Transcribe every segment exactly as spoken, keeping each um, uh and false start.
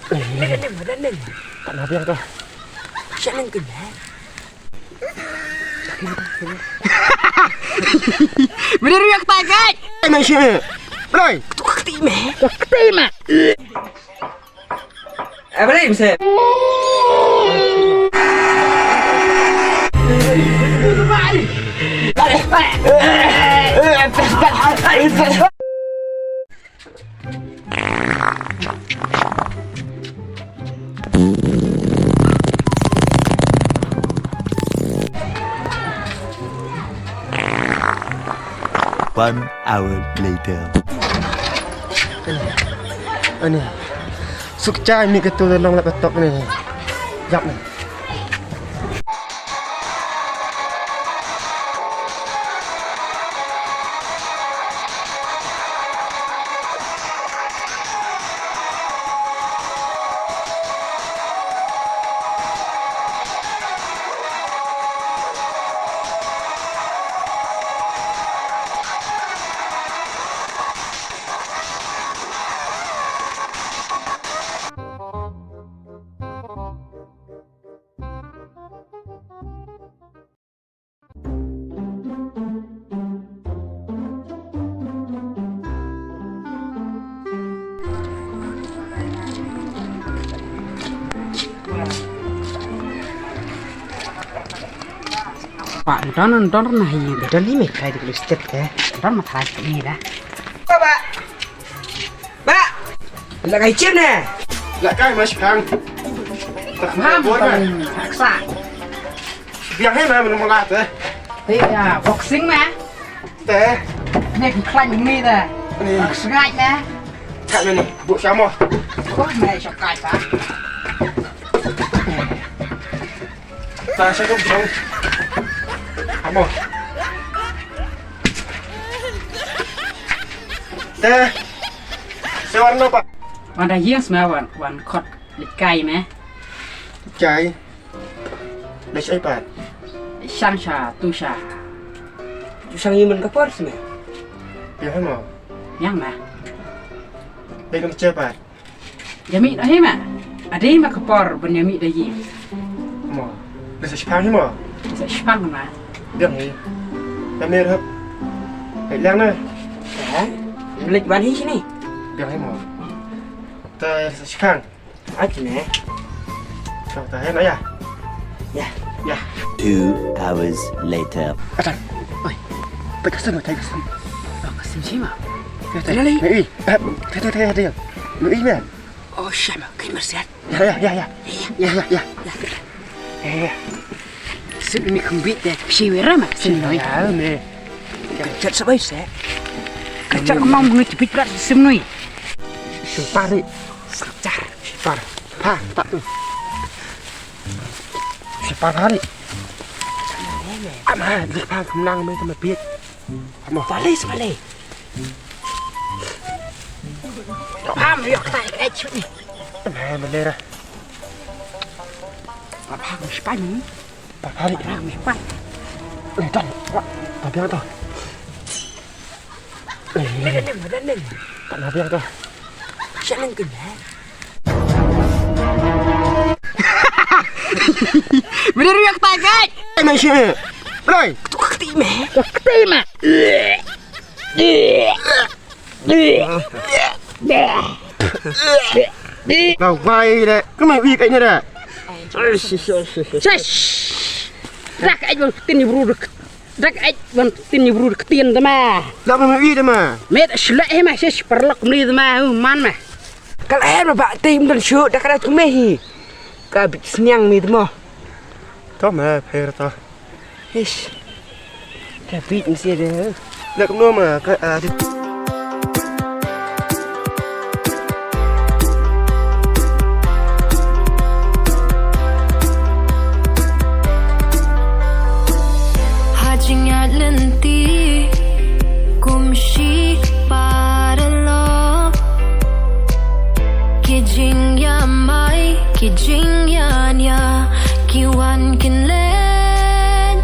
Ning, ning, ning, ning. Ka na biang to. Sha ning ka na. Mene ruh ïa kata ka. Ai, mai shi. Brai. Tu ka kti me. Ka kti me. Eh, brai, mse. One hour later. Ani. Suk chai mi ka tu long la ka tok ni. Jap ni. Ba, don, don na hi, don hi me kai de stet ke. Don ma thai ni da. Ba, ba. Ba. La kai chim ne. La kai mas kang. Mam, bor ne. Aksa. Biang hai ma mun mala te. Te ya, boxing ma. Te. Ne ki klan ni da. Ni. Sngai ma. Ka ni bu samo. Ko ma shokai ta. Ta sa ko biang. Amo. Te. Sewar no pa. Wan da yes ma wan, wan kot likai ma. Kai. Leh ai pat. Shang sha, tu sha. Tu shang yi man ka por sne. Biang hai mo. Biang ma. Leh kam che pat. Ïa mih da hi ma. Ade ma ka por ban ïa mih da yi. Mo. Leh sa shipang hi mo. Sa shipang ma. Biang hi. Ta mer hap. Hai lang na. Eh? Balik ban hi sini. Biang hi mo. Ta sa shipang. Ach ne. Kau tahan ya. Ya. Ya. Two hours later. Atang. Oi. Pai ka sem, pai ka sem. Oh, ka sem sima. Ya, tadi. Lali. Eh, eh. Tadi, tadi, tadi. Lu ini. Oh, shama, kai mersiat. Ya, ya, ya, ya. Ya, ya, ya. Ya, ya. Sut ni kembit deh. Si wera ma. Sini noi. Ya, ni. Chat sabai se. Chat kemang mengit bit berat sem noi. Sempari. Sempari. Par. Pa, tak tu. Sipar hari. Ama, di pa kemnang me tama bit. Ama. Pale, pale. Am, yok tai ke chuni. Ama, melera. Apa, mispan ni? Par hari. Apa, mispan. Entan. Apa yang tu? Ning, ning, ning. Ka na biang to. Sha ning ka na. Mene ruh ïa kata kai. Ai, mai shi. Brai. Tu ka kti me. Ka kti me. Ba wai de. Kumai wi kai ne de. Shush. Dak ai bang tin ni bru. Dak ai ban tin ni bru ktien da ma. Dak ma wi da ma. Met shlek he ma, ses parlok mli da ma, u man ma. Kal ai ma ba tim dan shu dak dak me hi. Ka bit sniang mi da ma. To ma pher to. Hish. Ka bit mesti ada. Dak no ma ka a. Ha jingïaid lynti kum shi paralok, ki jingïamai, ki jingïania, ki wan kin len.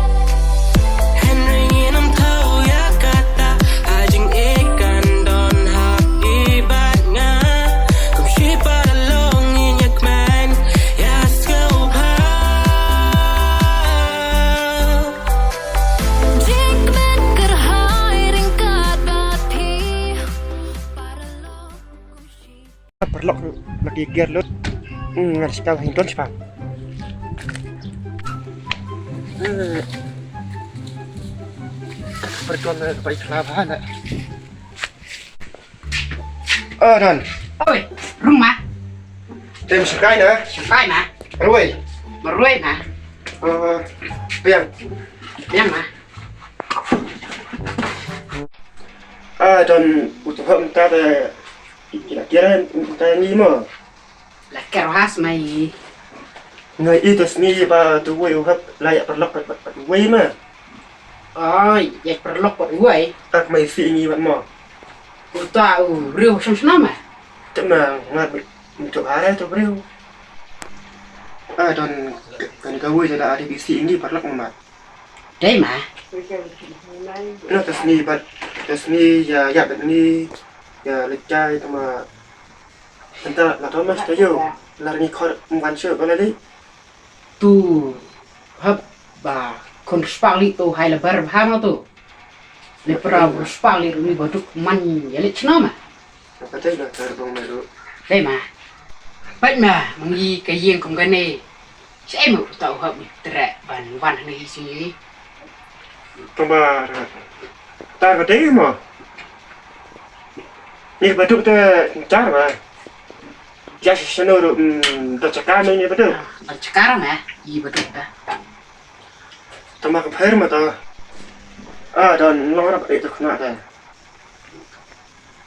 Hynrei ngin ym thaw ïa kata, ha jingïeit kan don ha i bad nga. Kum shi paralok ngin Paralok la ki ger lut. Hmm, ngan sngap hin don spa. Eh, perdon na bai kla ba na. Oh, don. Oi, rung ma. Tem sngkai na. Sngkai ma. Rui. Marui ma. Oh, biang. Biang ma. Ah, don utu hok nta de. Kira kira nta ni mo. La ker has mai. Ngai i tas ni ba tu wei u hap la ya paralok pat pat wei ma. Oi, ya paralok pat wei. Tak mai si ni bat mo. Uta u riu shong shna ma. Tama ngat tu ara tu riu. Ah, don kan ka wei da ada bisi ni paralok ma. Dei ma. No tas ni bat tas ni ya ya bat ni ya lejai tama. Enta la Thomas ta yo la ri khor mwan shu ba la li. Tu hap ba khun spak li tu hai la bar ba ma tu. Le pra spak li ru ni ba duk man ya le chna ma. Apa tai la tar bong meru. Dei ma. Pait ma mangi ka yeng kum ka ne. Sai ma ta u hap ni tre ban wan ni si. Tong ba ta ka dei mo. Ni ba duk ta tar ba. Ya si seno ru da chaka me ni ba duk. Da chaka ra ma i ba duk ta. Tama ka pher ma ta. Ah, don long ra ba ta khna ta.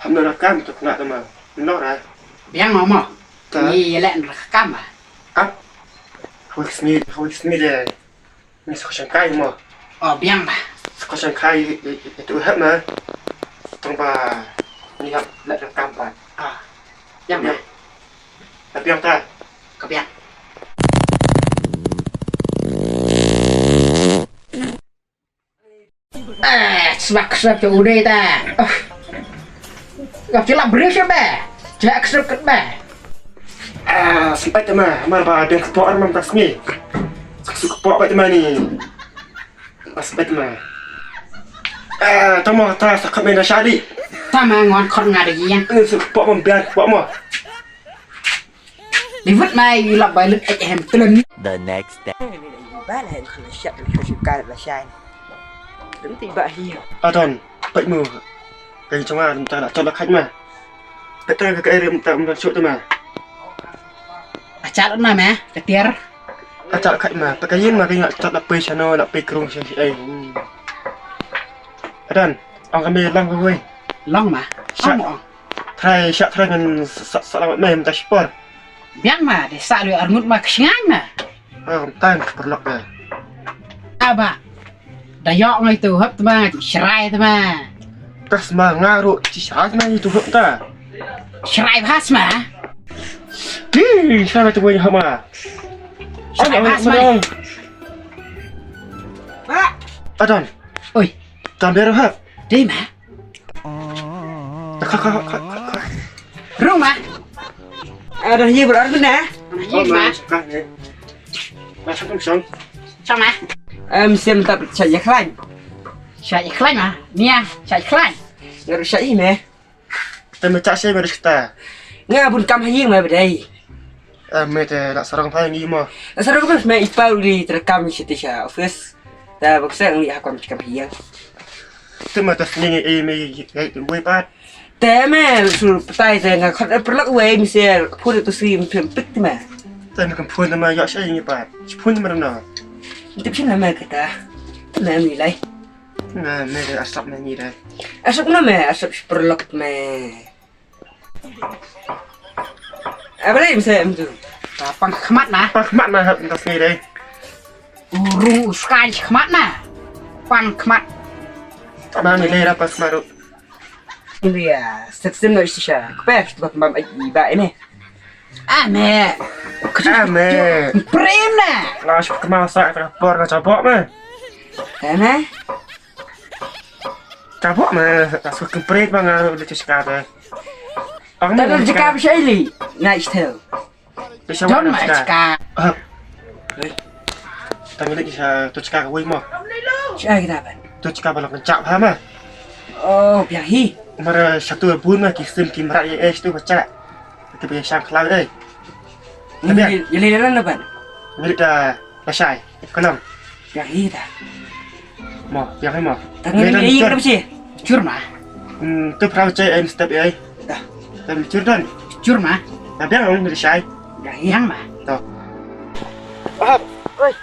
Ham no ra kam ta khna ta ma. No ra. Biang ma mo. Ta. Ni ya le ra kam ba. Ap. Hoi sni, hoi sni de. Ni sa shangkai mo. Oh, biang ba. Sa shangkai itu hep ma. Tong ba ni hep le kam ba. Ah. Biang ba. Biang. Biang ta. Ka biang. Eh, sbak sbak ke udah ta. Oh. Gak cilap beri sih be. Jak sbak ke be. Ah, sempat ma, mar ba dia ketok ar mam tas ni. Su ketok ba ma ni. Pas bet ma. Eh, tama ta sa khat mena shadi. Tama ngon khot nga de yang. Eh, su ketok mam biar ketok ma. Di wut mai lap bai lut ek hem tlen. The next day. Ba la hen khana shap ni khana shap ka la shai. Dum ti ba hi. Adon, pek mu. Kai chunga dum ta la chot la khat ma. Pek ta ka kai rim ta um dan shot ma. Achat na ma, ka tiar. Achat khat ma, pek ka yin ma kai nga chot la pei shano la pei krung shan ai. Adon, ong ka me lang ka wei. Long ma. Shah. Ong ong. Trai shah trai ngan sa sa la me mta shipor. Biang ma, de sa lu arngut ma ksngai ma. Ah, mta ka perlok de. Aba. Da yok ngai tu hap tma ngai tu shrai tma. Kas ma nga ru ci shrai tma ngai tu hap ta. Shrai bhas ma. Hi, shrai tu wei hap ma. Shrai bhas ma. Ba. Adon. Oi. Tam beru hap. Dei ma. Kha kha kha kha. Rung ma. Ada ye berar benda. Ye ma. Masuk song. Song ma. Em sem tap sa ya khlaiñ. Sa ya khlaiñ ma. Nia, sa ya khlaiñ. Ngar sa i me. Te me chak se me rishta. Nga bun kam ha ying ma bedai. Em me te la sarong phai ngi mo. La sarong phai me i pau li terekam i siti sa office. Ta bak sa ngi ha kam chikam ha ying. Te ma tas ngi e me ye wei pat. Te me su patai te nga khot perlok wei mi se phone tu si mi pik te me. Te me kam phone te me yok sa ngi pat. Phone te me na. Tip shin me kata. Te me mi lai. Nga me de asap me ni de. Asap na me, asap perlok me. Apa lagi bisa em tu? Pang khmat na. Pang khmat na hap tas ni de. Urung uskai khmat na. Pang khmat. Mana ni de pang khmat tu. India, sexy no isha. Kepes tu mam ai ba ini. Ame. Ame. Prem na. Nga shu kemau sa ka por nga cabok me. Ame. Cabok me. Nga shu kempret ba nga lu cakap eh. Ang ni. Tapi cakap Shaili. Nice tell. Don't my cakap. Tang ni sa tu cakap wei mo. Cakap kita apa? Tu cakap ba la kencak ha ma. Oh, biang hi. Mara satu bun ma ki sim ki mara ye eh tu baca. Te ba ïa shang khlaw ei. Ïa lei lei lei ban. Ngi da lashai. Ka nang. Biang hi ta. Mo, biang hi mo. Ta ngi lei lei lei. Jur ma. Hmm, tu phrau chai en step ei. Ta. Tan jur dan. Jur ma. Ta biang ngi lashai. Biang hi. Biang ma. To. Ahap. Oi.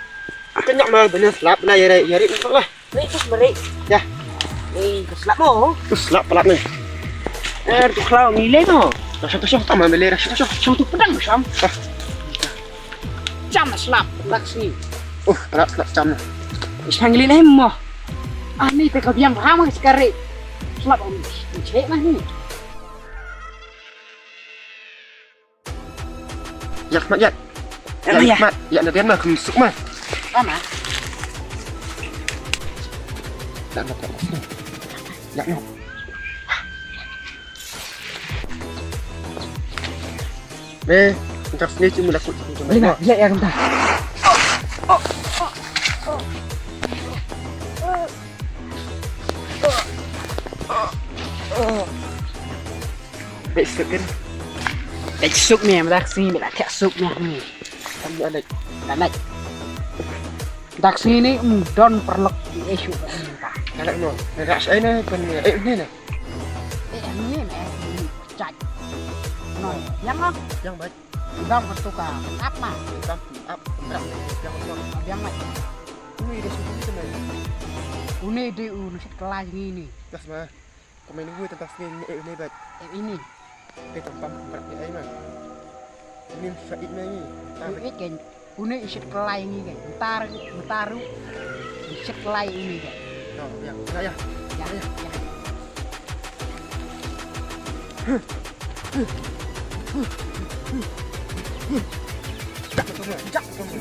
Ka nyak ma bene slap la ïa ri ïa ri lah. Ni, tus mari. Ïa. Ni, ka slap mo. Tus slap palat ni. Eh, tu khlaw mi le mo. Tus tus tus tam mi le tus tus tus tu pedang sam. Jam slap laksi. Uh, palat slap jam. Isang li le mo. Ah, ni te ka biang ha ma sekali. Slap am. Cek lah ni. Ïa mat ïa. Ïa mat ïa. Mat ïa na biang ma kum suk ma. Ama. Dak dak dak. Ïa no. Eh, engkau sini cuma laku cuma. Boleh tak? Ïa ïa kentang. Bek suk kan. Bek suk ni, mada sini bek tak suk ni. Kami alek. Alek. Dak sini, mm, don perlek di esu. Alek no. Rak sai na kan eh ni na. Eh ni me ni. Chat. No. Yang ah. Yang baik. Dang ka tuka. Apa? Dang apa? Yang yang yang mai. Uni de sini tu mai. Uni de uni sit kelai ni. Gas ma. Komen gue tentang sini ni eh ni bat. Eh ini. Eh tentang berat ni ai ma. Ini sa ini ni. Ini kan. Uni isit kelai ngi kan. Ntar ntar isit kelai ini kan. Yo, ya. Ya ya. Ya ya. Jak sama, jak sama,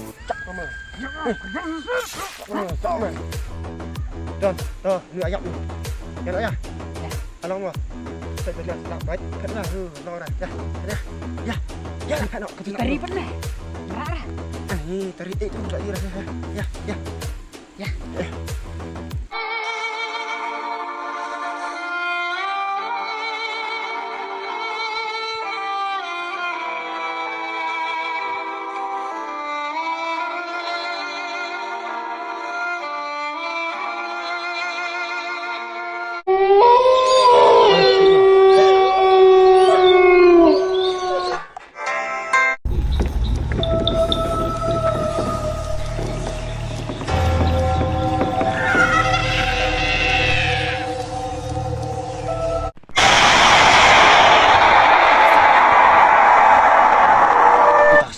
jak sama. Don, don, ni ayam ni. Ya, ya. Along mo. Saya beli nak baik. Kena tu, no dah. Ya, ya. Ya. Ya, kena. Tari pernah. Rara. Ah, ni tari eh tu tak ira. Ya, ya. Ya.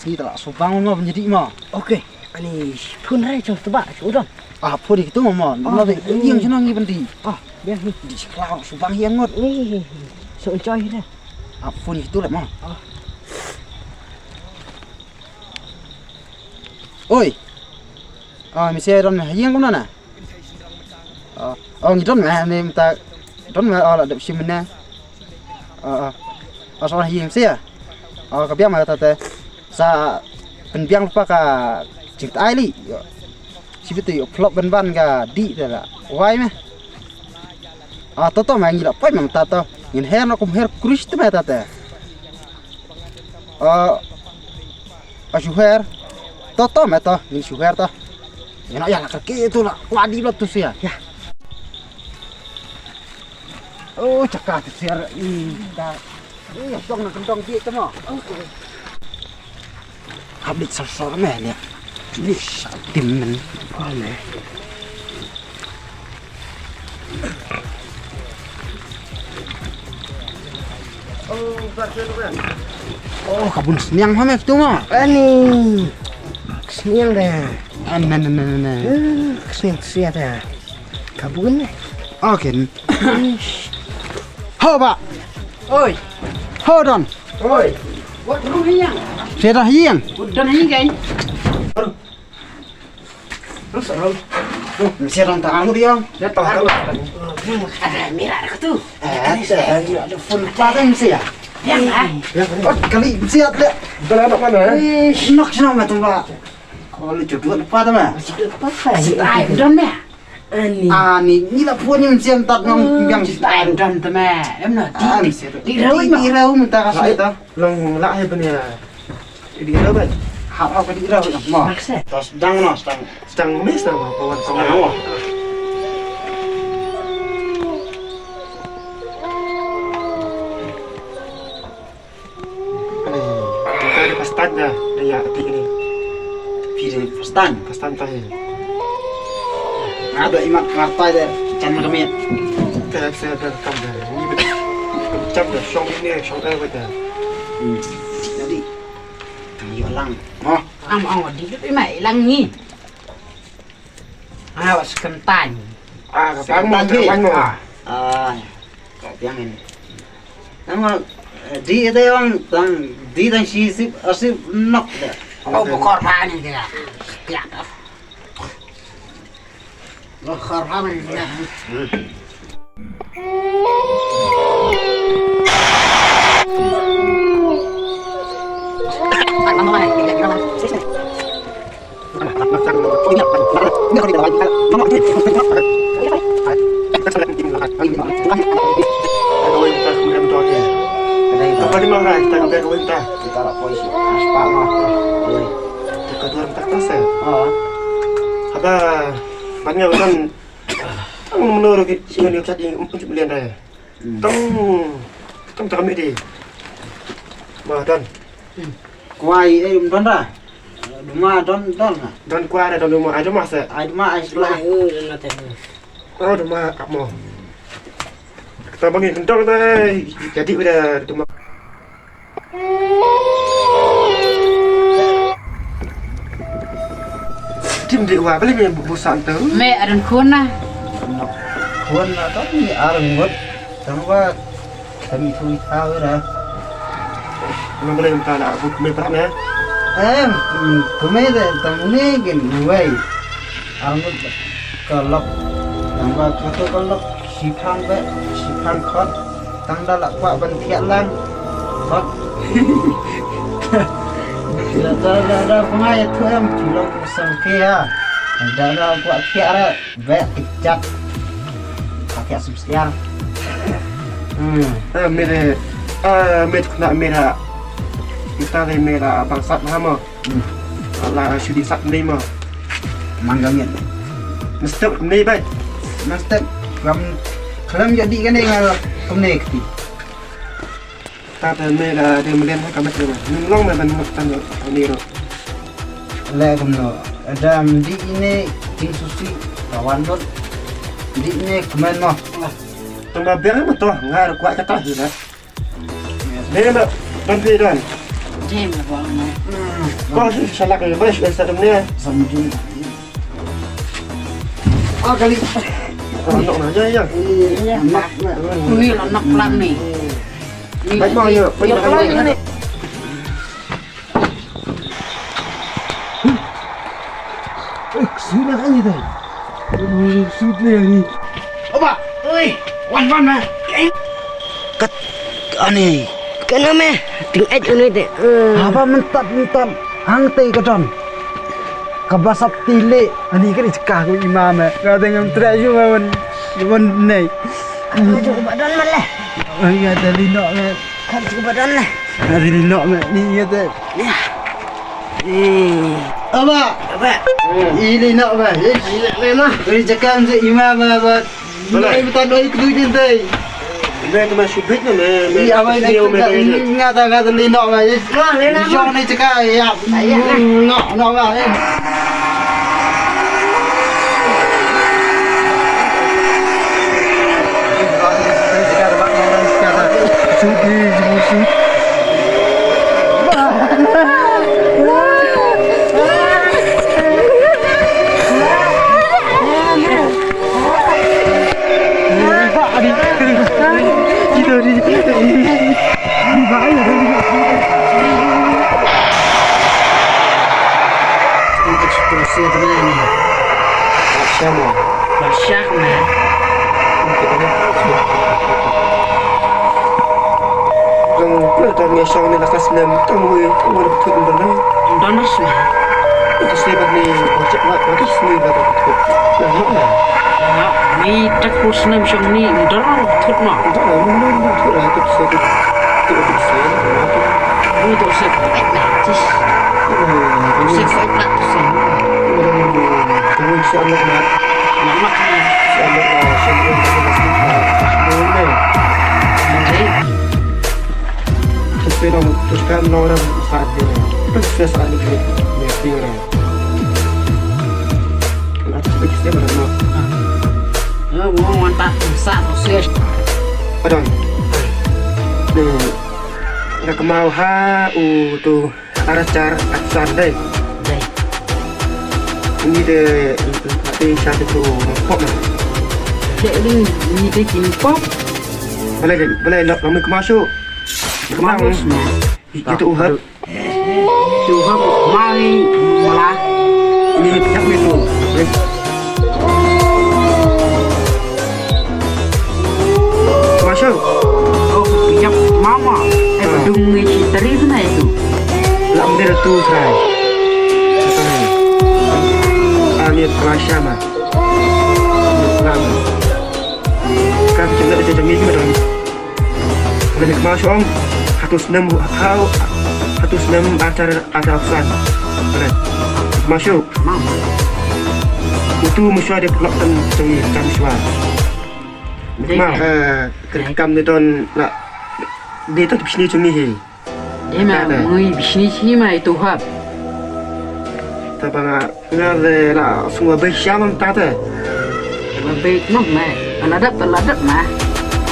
Sini tak subang ma menjadi ma. Okey. Ani phun rai chong tebak chong don. Ah, phun itu ma. Ma ing chong ngi bendi. Ah, biar ni. Di sekolah subang yang ngot. Ni. So enjoy dah. Ah, phun itu lah ma. Ah. Oi. Ah, misi don me ïing kumno na? Ah, oh, ngi don me ni mynta don me, oh, la dep shim ne. Ah, ah. Oh, sa ïing sia. Oh, ka biang me ta te. Sa pynbiang lypa ka jingtai li. Shi bit ïoh phlop ban ban ka dih te la wai me. Ah, to to me ngi la poi me mynta to. Ngin her na kum her krus te me ta te. Ah, ah, shu her. To to me to, ngin shu her to. Ngin ïa la ka ke tu la kwah dih bla tu sia. Ya. Oh, chaka tu sia i ka. Ih, dong na kendong dih te mo. Okey. Habis sosor me lia. Ih, tim men. Kau me. Oh, ka bun sniang ha me tu mo. Ani. Sniang de. An na na na na. Eh, sniang sia de. Ka bun ne. Okin. Ho ba. Oi. Ho don. Oi. Wat ru hiang. Sia dah hiang. Don hiang kan. Terus, terus. Mesti orang tahu dia. Dia tahu. Ada merah ada tu. Eh, ada, ada phone apa tu mesti ya? Ya, ah. Oh, kali mesti ada. Beranak mana? Eh, nak sana mah tu, Pak. Kalau jodoh apa tu mah? Jodoh apa, Pak? Si ai don mah. Ani. Ani, ngi la phone ym shem tat ngam biang shi tai. Don te me. Em no. Ani, di, di rawi ma. Di rawi mynta ka shi ta. Long la hai bania. Di rawi ba. Hap hap ka di rawi ma. Makse. Tas dang no, tas dang. Sdang mes na ma, pawan pawan. Sdang mo. Ani, kita di pastan dah, dah ya ti ni. Pi di pastan. Pastan tah ya. Ngada imat martai dah, chan kami. Kita saya dah rekam dah. Ini betul. Cap dah, shong ini, shong eh dah. Hmm. Jadi, tang yo lang. Oh. Ang ang di imat lang ni. Ah, wa skhem tan. Ah, ka tang mo, skhem tan mo. Ah. Ah, ka tiang in. Nang ma, eh, di ite ong tang, di tang shi sip, asip nok de. Oh, bokor pa ni de. Ya. Bokor pa ni de. Haba, ban nga utan, ang menurut si ngani ucap di empat puluh miliar dah. Hmm. Tang, tang tak ambil di. Bah, don. Hmm. Kwai, eh, um, don dah. Duma, don, don lah. Don kwai dah, don duma, ai duma se. Ai duma, ai sebelah. Oh, duma, ap mo. Kita bangi kentang dah. Jadi udah duma. Tim dei wa, beli me busan tu. Me adan khun na. Khun na tang ni ar ngut. Tang wa tang tu ta wa ra. Nang beli ta na bu me prak ne. Em, khume de tang ni gen wei. Ar ngut ka lok. Tang wa ka tu ka lok. Shipang be, shipang khot. Tang da la kwah ban thiah lang. Khot. Da, da, da, da, pyngai tu em, tu long sang ke ha. Da, da, kwah thiah ra, be kejat. Pakai sumsiar. Hmm. Eh, mere, eh, mere kena mere. Kita le mere bangsat hama. Hmm. Ala shu di sat ne ma. Man ka miet. Mesti ne bai. Mesti kam khlem jadi kan nga kumne kti. Ta ta me da de melen ha ka met ne. Ning long me ban mut tan ni ro. Le kumno. Adam di ne ting susi kawan dot. Di ne kmen mo. Tang ba ber mo to ngar kwah kata hi la. Ni na, ban pi dan. Jim la bang na. Ko si salak ni, ba si sa dum ni. Sam jim. Ah, kali. Ah, nok na, ya, ya. Iya, nak, nak. Ni la nok lang ni. Ni. Baik, bang, ya. Ni la lang ni. Eh, suna ani dai. Sut le ani. Oba, oi, wan wan ma. Kat ani. Kana me, ting et uni de. Haba mentat mentat ang te ka don. Ka ba sap ti le ani ka ni ka ku imam. Ka deng am tra ju ma wan wan nei. Ka ju ba don ma le. Ai ya de li no me. Ka ju ba don le. Ka de li no me ni ya de. Ya. Aba. Aba. Ili nok ba. Ili nok ba. Ri jakam se ima ba ba. Doi betan doi kedu jin doi. Me tu ma subit na me. Iya ba ini nga ta nga ta li nok ba. Jong ni cakap ya. Nok nok ba. Sudi, sudi. Tang, na tang ngi shong ni la ka snem, tang wei, tang wei la ka tut ndon ai. Ndon na sma. Te sni ba ni, ba cek ba, ba cek sni ba ta kut. Dah hok na. Dah hok. Ni tak pur snem shong ni, ndor kut ma. Ndor, ndor, ndor, kut lah, kut sni, kut, kut, kut sni, kut. Ni tu sni, eh, na, tis. Hmm, tu sni, eh, na, tu sni. Hmm, tu sni, anak mat. Anak mat. Sni, anak, ah, sni, anak, ah, sni, ah, sni, eh. Sni. Sni, dong, terus kan, orang saat dia. Terus saya saat dia, dia, dia, orang. Ïa, mo wan ta sa success. Pardon. Ni, nga kynmaw ha u tu Arachar Aksan dei. Dei. Ni de, te sha te tu pop na. Dei ni, ni de kin pop. Balei, balei, lo, lo mi kynmaw shuh. Kynmaw shuh. Ito u hap. Tu hap mai mala. Ni pijak ni tu. Masuk. Oh, pijak mama. Eh, bedung ni si teri sana itu. Lam dia tu serai. Ani plasha ma. Lama. Ka kynja da jong ngi ki ma dang. Lada kynmaw shuh ong, hato snem, ha, hato snem artar, artar san. Kane. Kynmaw shuh. Utu mynshuwa dei paralok tam jong ngi, tam mynshuwa. Kynmaw. Eh, ka kam ne don la, dei ta bishni jong ngi hi. Dei ma, ngi bishni shi ma itu hap. Ta ba nga, nga de la sngewbha sha mam ta te. Ba beit noh ma, la dep, la dep ma.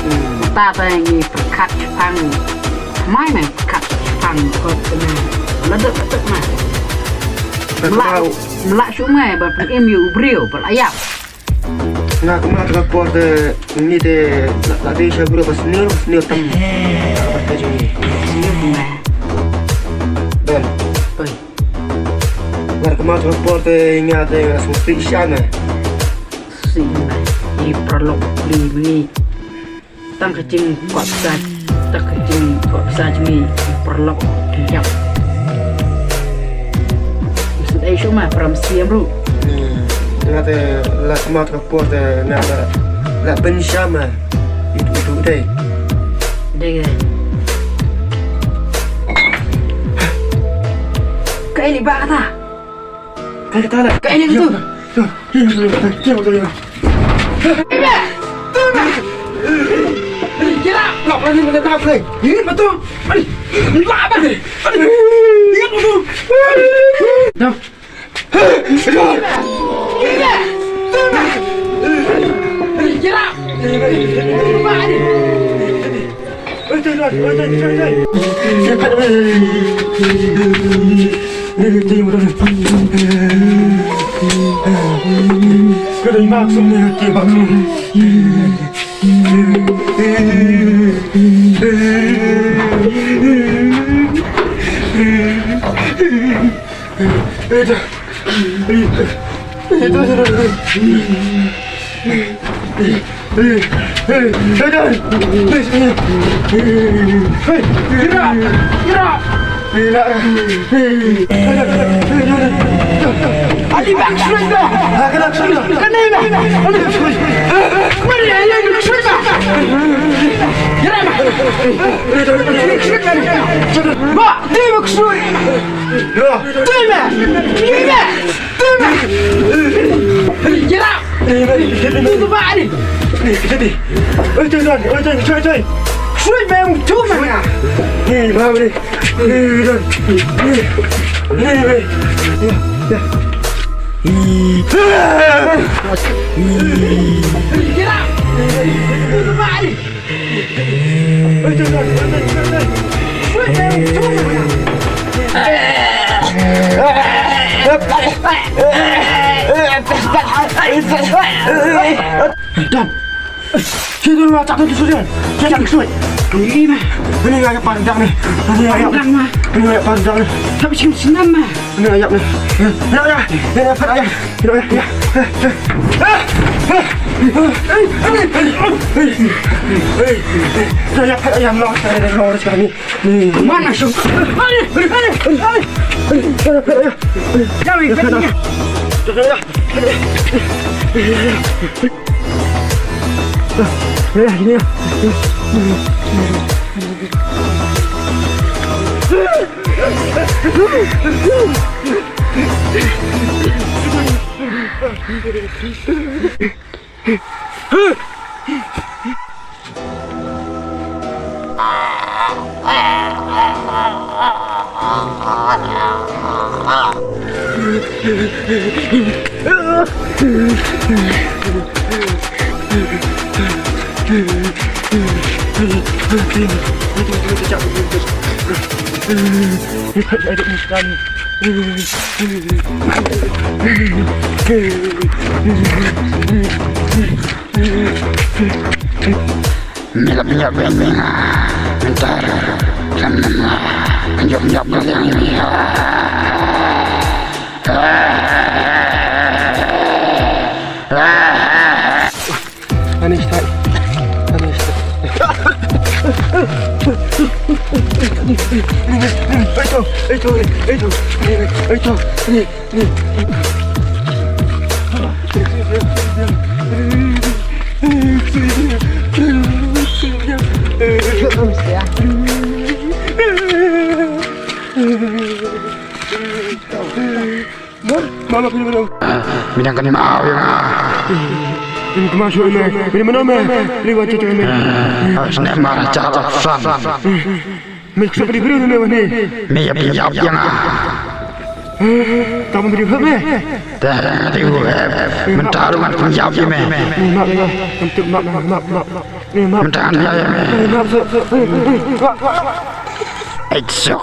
Hmm. Ta te ngi pyrkhat shipang. Mai ma pyrkhat shipang kot te ma. La dep, la dep ma. Mla, mla shu ma, ba pyn-im ïa u briew, ba la ïap. Nga kynmaw te ka por te ngi te la, la dei sha briew ba snier, ba snier tam. Ba te jong ngi. Snier ma. Don. Oi. Nga kynmaw te ka por te nga te nga sngewsih sha nga. Sngewsih ma. I paralok pli ngi. Tang ka jingkwah pisa, tang ka jingkwah pisa jong ngi, paralok jingïap. Sngewsih shuh ma, para mynsiem ruh. Hmm, nga te la kynmaw te ka por te nga la, la pynshai ma. Itu, itu dei. Dei. Kaei li ba kata? Kaei kata la? Kaei li tu? Dam. Sini dulu, tak ada sudah. Jangan sudah. Ini nggak pandang nih. Ini nggak pandang nih. Tapi sini senam mah. Ini ayam nih. Ini ayam. Ini ayam. Ini ayam. Mana sung? Ani stai. Ani stai. Eto, eto, eto, eto, eto. Mama, mama, mama. Minang kan mau ya. Ini kemasukan me. Ini mana me? Ini wajah tu me. Sne mar cha san. Me ksa beri beri ne wani. Me ya pin ya pin. Kamu beri apa me? Ta di u. Mentar man pin ya me. Mak ya. Untuk mak, mak, mak, mak. Ni mak. Mentar ya me. Mak. Etsok.